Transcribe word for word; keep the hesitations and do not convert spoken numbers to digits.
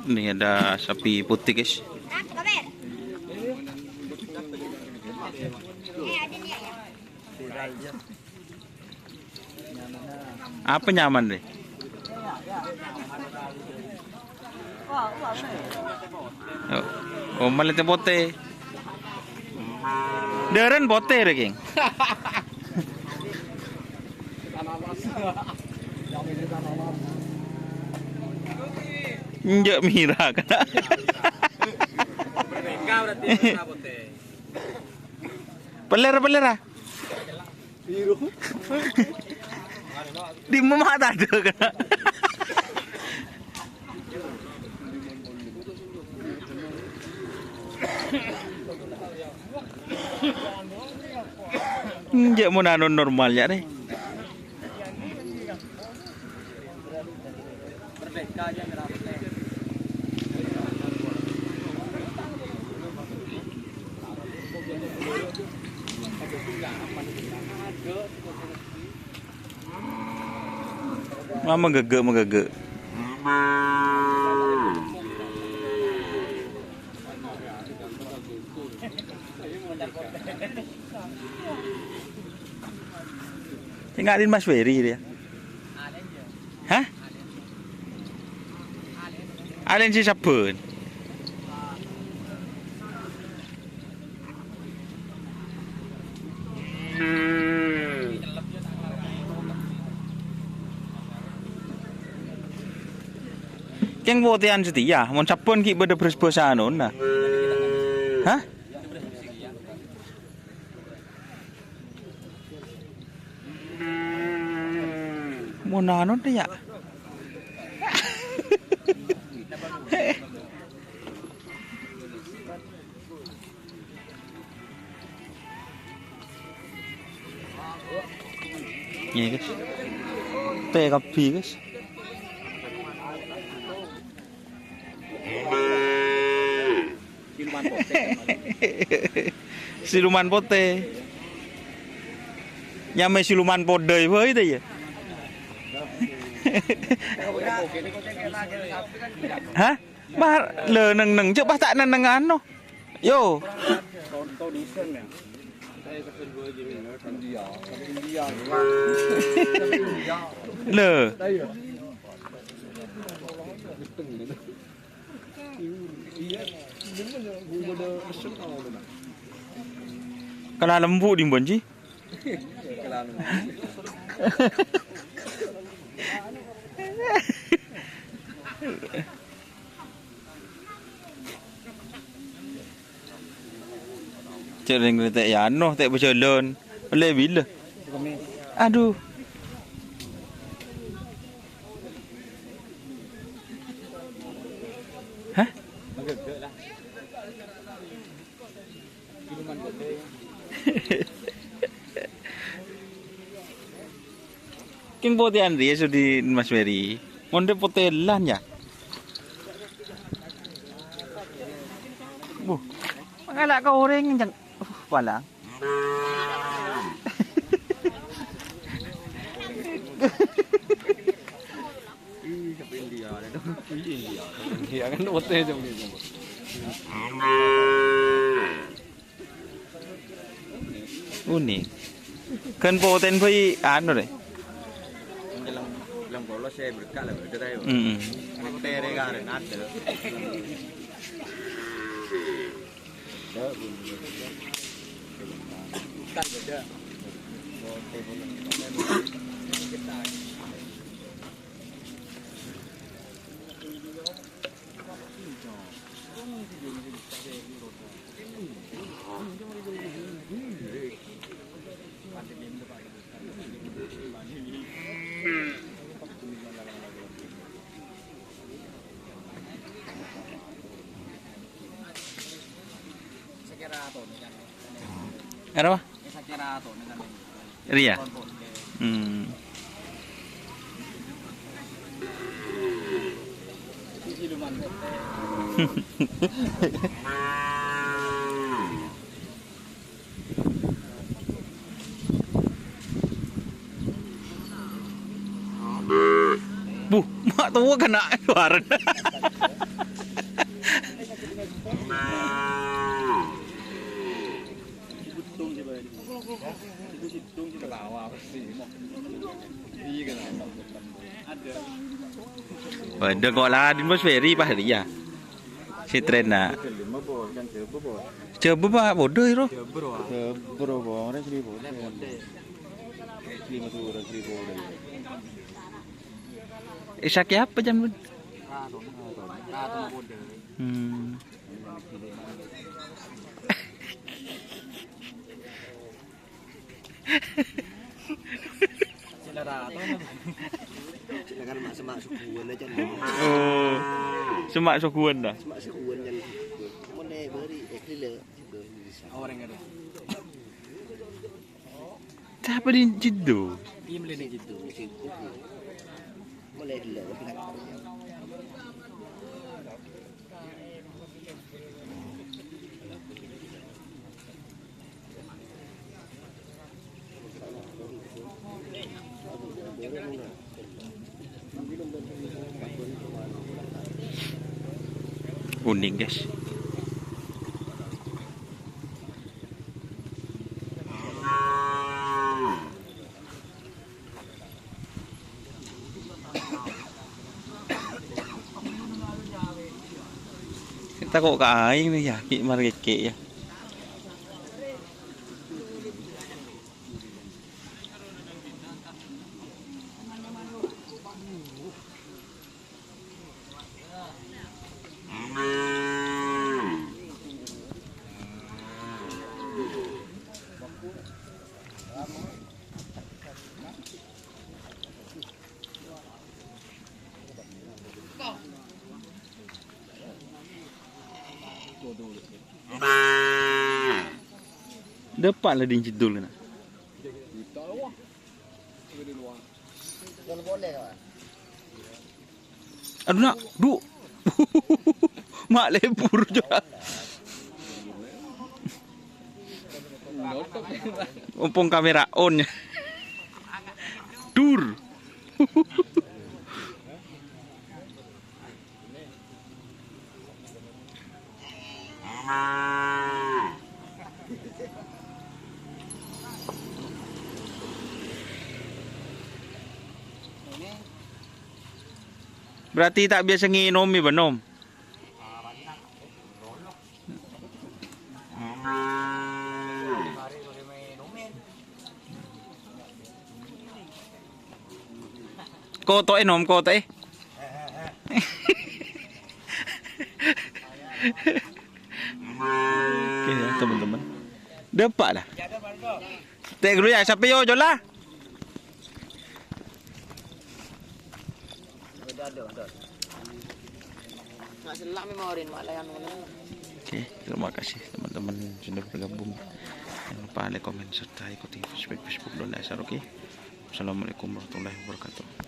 Ini ada sapi putih, guys. Apa nyaman deh? Oh, oh, malah teh putih. Deren putih deh, King. Enjak mira kan. Merdeka berarti, merdeka putih. Peler, peler, ah. Di mama tadi kan. Enjak mon anu normal ya deh. Mama gege, ma gege. Tinggalin Mas Ferry dia. Hah? Alen si sabbun. Keng poteyan setia, mon sabbun ki' bâdâ bres-bres anona. Hah? Mon anu, ya. Nih, guys. Teh kabbhi, guys. Siluman potè. Siluman potè. Nyamè siluman potè bhâi ta, ya? Hah? Mar, lè, neng-neng, cè' pas ta' neng-neng ano. Yo. Lè. Kala lembu' dimbon, Ji. Cè' rèng rèng tè' yano, tè' bâjâlân. Ollè bilâ? Adu. Hah? Keng potèyan rèya sodi Mas Ferry. Mon rè' potè lan ya. Buh. Mangala' ka orèng jang. Uh, palang. Ih, sampai India, ada dong. Ih, India. India kan potè jam ni. Unik. Kan potèn bhâi anu rè. Bilang, bilang polos ya, berkah lah, berkah tayo. Mm-mm. Potè rè karena ada. Kan beda. Arapa? Rèya? Hmm. Buh, ma' towa kèna' suarana. Waduh, kok la di Mas Ferry pas dia. Si Trena. Coba, Pak, bodoh, ro. Jebro, Bang. Ora seribu. Lima tuh, ora seribu, ora. Eh, sakit apa, Jan, Bun? Hmm. Silakan mak-, semak suguhan aja. Oh. Semak suguhan dah. Semak suguhan kan. Mau naik beri, eh, gila. Orang ada. Siapa di Jeddo? Iya, mulai di Jeddo. Mulai dulu. Kuning, guys. Tako' ka aèng nè, yâ, ghi' marèkè', yâ. Dâpa' la dhin Jeddo la, na'. Adu, na', du. Ma' lebur jâ. Ompong kamera on. Dur. Berarti ta' biasa ngènom, yâ, bân, Nom? Koto'è, Nom, koto'è. Oke, ya, teman-teman. Dâpa' la. Tè' ghâllu, yâ, sapè, yâ, jâ la. Oke, terima kasih teman-teman sudah bergabung. Jangan lupa like, komen, serta ikuti Facebook, Facebook Donda Asar, oke? Wassalamualaikum warahmatullahi wabarakatuh.